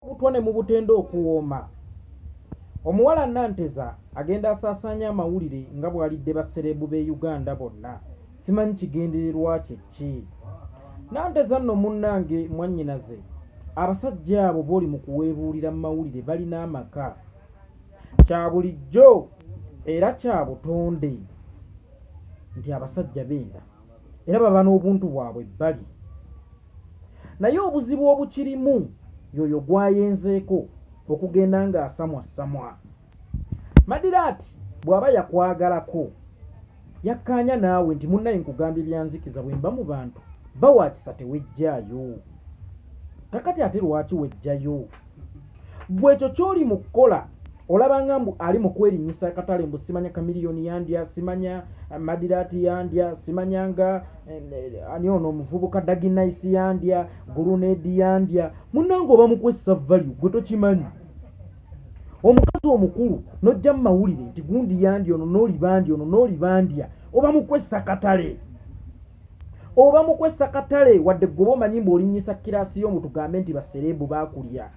Obutwa ne mubutenda okuwooma. Omuwala Nanteza agenda asaasaanya amawulire nga bw'alidde bassereebu b'e Uganda bonna. Simanyi kigendererwa kye ki. Nanteza nno munnange mwannyinaze, abasajja abo b'oli mu kuweebuulira mu mawulire balina amaka. Kya bulijjo era kya butonde nti abasajja benda era baba n'obuntu bwabwe ebbali. Naye obuzibu obukirimu y'oyo gw'ayenzeeko okugenda ng'asamwassamwa. Madiraati bw'aba yakwagalako yakkaanya naawe nti munnaye nkugambye bya nzikiza bwe mba mu bantu bba wa kisa teweggyaayo. Kakati ate lwaki weggyayo? Gwe ekyo ky'oli mu kukola olabanga mbu ali mu kwerinnyisa akatale mbu simanya Chameleone yandya, simanya eh, Madiraati yandya, simanya nga eh, eh, ani ono omuvubuka Dagi Nice yandya, Gulunedi yandya. Munnange oba mu kwessa value gwe tokimanyi. Omukazi omukulu n'ojja mu mawulire nti gundi yandya ono n'oli bandya ono n'oli bandya, oba mu kwessa katale. Oba mu kwessa katale wadde gwe oba omanyi mbu olinnyisa kiraasi yo mbu tugambe nti basereebu baakulya.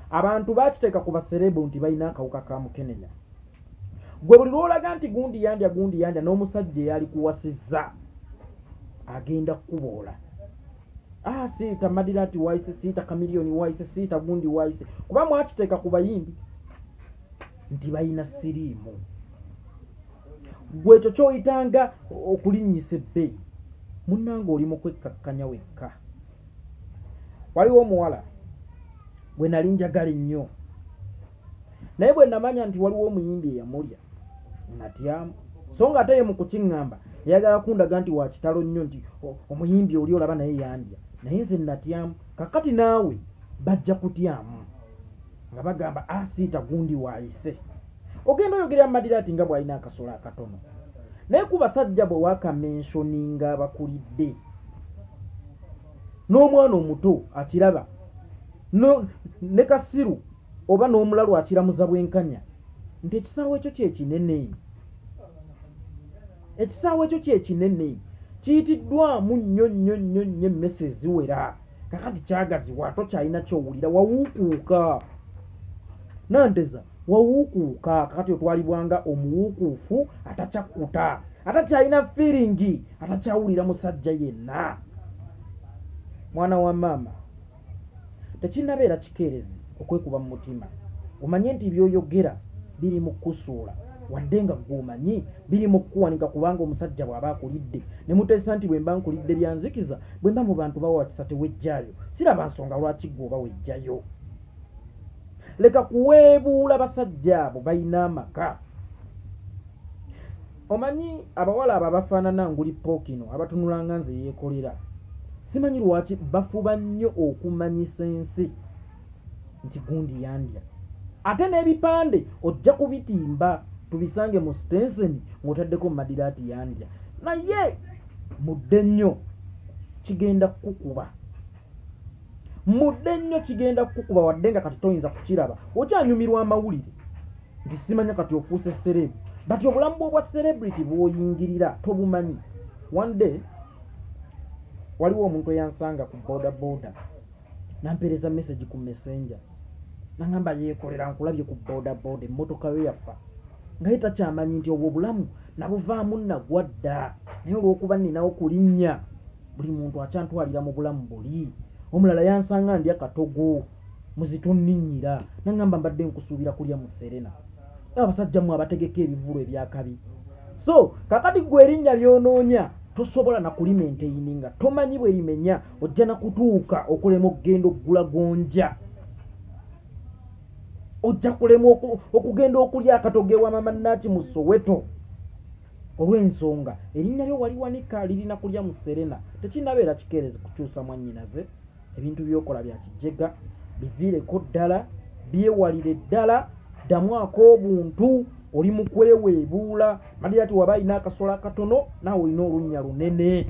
Abantu baakiteeka ku basereebu nti balina akawuka ka mukenenya. Gwe buli lw'olaga nti gundi yandya gundi yandya n'omusajja eyalikuwasizza agenda kukuboola. Ah, siita Madiraati waayise, siita Chameleone waayise, siita gundi waayise, kuba mwakiteeka ku bayimbi nti balina siriimu. Gwe ekyo ky'oyitanga okulinnyisa ebbeeyi, munnange oli mu kwekkakkanya wekka. Waliwo omuwala gwe nali njagala ennyo, naye bwe namanya nti waliwo omuyimbi eyamulya natyamu, so nga ate ye mu kukiŋŋamba yayagala kundaga nti wa kitalo nnyo nti omuyimbi oli olaba naye yandya, naye nze natyamu. Kakati naawe bajja kutyamu nga bagamba asiita gundi waayise. Ogenda oyogerera Madiraati nga bw'alina akasolo akatono, naye ku basajja bwe wakamensioninga abakulidde n'omwana omuto akiraba no, ne kasiru oba n'omulalu akiramuza bwenkanya nti ekisaawe ekyo kye kinene, ekisaawe ekyo kye kinene kiyitiddwamu nnyo nnyo nnyo nnyo emmese eziwera. Kakati kyagaziwa tokyalina kyowulira, wawuukuuka Nanteza, wawuukuuka. Kakati otwalibwa nga omuwuukuufu atakyakkuta, atakyalina fiiringi, atakyawulira musajja yenna. Mwana wa maama, tekinnabeera kikeerezi okwekuba mu mutima omanye nti by'oyogera biri mu kukusuula, wadde nga ggwe omanyi biri mu kukuwanika, kubanga omusajja bw'aba akulidde ne muteesa nti bwe mba nkulidde bya nzikiza, bwe mba mu bantu bawakisa tewejjaayo, siraba nsonga lwaki ggwe oba wejjayo. Leka kuweebuula basajja abo balina amaka. Omanyi abawala abo abafaanana nguli Pookino abatunula nga nze yeekolera, simanyi lwaki bafuba nnyo okumanyisa ensi nti gundi yandya. Ate n'ebipande ojja kubitimba tubisange mu sitenseni ng'otaddeko Madiraati yandya. Naye mudde nnyo kigenda kukukuba. Mudde nnyo kigenda kukukuba wadde nga kati toyinza kukiraba. Okyanyumirwa amawulire nti simanya kati ofuuse serebu, but obulamu bw'obwa celebrity bw'oyingirira tobumanyi. One day waliwo omuntu eyansanga ku boda boda nampeereza message ku messenger nangamba yeekolera nkulabye ku boda boda emmotoka yo yafa, nga ye takyamanyi nti obwo obulamu nabuvaamu nagwa dda, naye olw'okuba nninawo kulinnya buli muntu akyantwalira mu bulamu buli. Omulala yansanga ndya katogo muzitonninnyira nangamba mbadde nkusuubira kulya mu Serena. Abasajja mmwe abategeka ebivvulu ebyakabi. So kakati ggwe erinnya ly'onoonya tosobola na kulima enteyini nga tomanyi bwe limenya, ojja na kutuuka okulema okugenda okugula gonja, ojja kulema okugenda okulya akatogo ewa mama Naki mu Soweto olw'ensonga erinnya lyo waliwanika lirina kulya mu Serena. Tekinnabeera kikeerezi kukyusa mwannyinaze. Ebintu by'okola bya kijega, biviireko ddala, byewalire ddala, ddamu ak'obuntu. Oli mu kweweebuula. Madira ti waba alina akasolo akatono, naawe olina olunnya lunene.